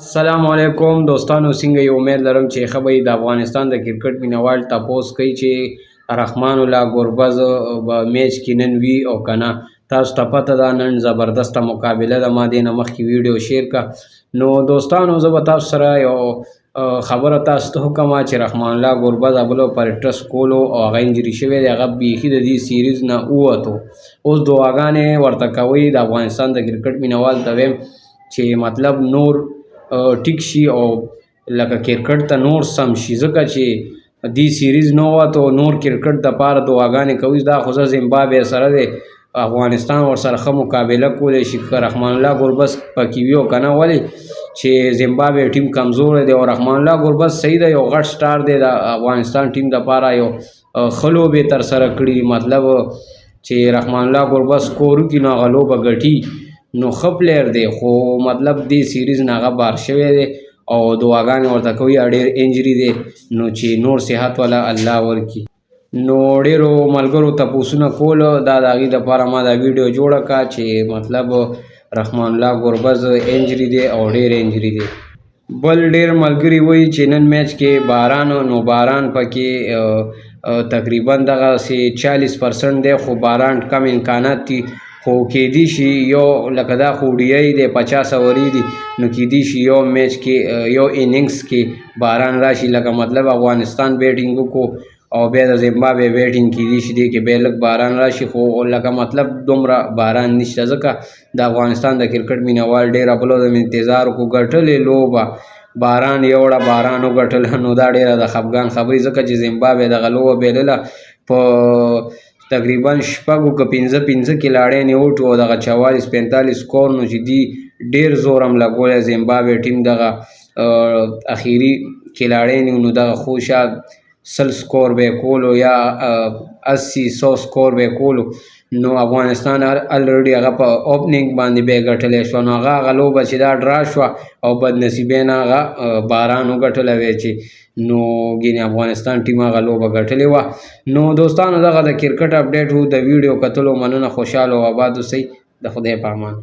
السلام علیکم دوستانو، څنګه یې؟ امید لرم چې ښه به یې. د افغانستان د کرکټ مینهوال تپوس کوي چې رحمان الله ګربز به میچ کې نن وي او که نه. تاسو ته پته ده، نن زبردسته مقابله ده. ما دې نه مخکې ویډیو شیر کا. نو دوستانو، زه به تاسو سره یو خبره تاسو ته وکړم چې رحمان الله ګربز بلو پریکټس کولو او هغه انجري شوی دی. هغه بیخي د دې سیریز نه ووتو. اوس دعاګانې ورته کوي. د افغانستان د کرکټ مینهوال ته وایم چې مطلب نور ټیک شي او لکه کرکټ ته نور سم شي، ځکه چې دی سیریز نه وته. نور کرکټ د پاره دعاګانې کوي. دا خو زمبابوې سره دی، افغانستان ورسره ښه مقابله کولی شي که رحمان الله ګربز پکې وي او که نه، ولې چې زمبابوې ټیم کمزوری دی. او رحمان الله ګربز صحیح دی، یو غټ سټار دی، د افغانستان ټیم دپاره یو ښه لوبې ترسره کړي. مطلب چې رحمان الله ګربز سکور وکړي نو هغه لوبه ګټي، نو ښه پلیر دی. خو مطلب دې سیریز نه هغه بار شوی دی او دعاګانې ورته کوي. ډېر انجري دی، نو چې نور صحت والا الله ورکړي. نو ډېرو ملګرو تپوسونه کول، دا د هغې دپاره ما دا ویډیو جوړه کړه چې مطلب رحمان الله ګربز انجري دی او ډېر انجري دی. بل ډېر ملګري وایي چې نن میچ کې باران، نو باران پکې تقریبا دغسې 40% دی، خو باران کم امکانات دي. خو کیدی شي یو لکه دا خو ODI دی، 50 اورې دي، نو کیدی شي یو میچ کې، یو اننګز کې باران راشي. لکه مطلب افغانستان بیټینګ وکړو او بیا د زمبابوې بیټینګ، کیدی شي دې کې بیا لږ باران راشي، خو لکه مطلب دومره باران نشته، ځکه د افغانستان د کرکټ مینهوال ډېره بله د انتظار وکړو. ګټلې لوبه باران یوړه، باران وګټله، نو دا ډېره د خفګان خبرې، ځکه چې زمبابوې دغه لوبه بایلله. په تقریبا شپږو که پنځه پنځه کلاړیان یې وټو او دغه 44 45 سکور، نو چې دی ډېر زور هم لګولی زمبابوې ټیم دغه اخیري کلاړیان، نو دغه خو شاید 100 سکور به یې کولو یا 80 100 سکور به یې کولو. نو افغانستان الریډي هغه په اوپنینګ باندې بیا ګټلی شو. نو هغه لوبه چې دا ډرا شوه او بدنصیبۍ نه هغه باران وګټله وی چې نو ګینې افغانستان ټیم هغه لوبه ګټلې وه. نو دوستانو، دغه د کرکټ اپډیټ وو. د ویډیو کتلو مننه. خوشحاله او آباد اوسئ. د خدای په امان.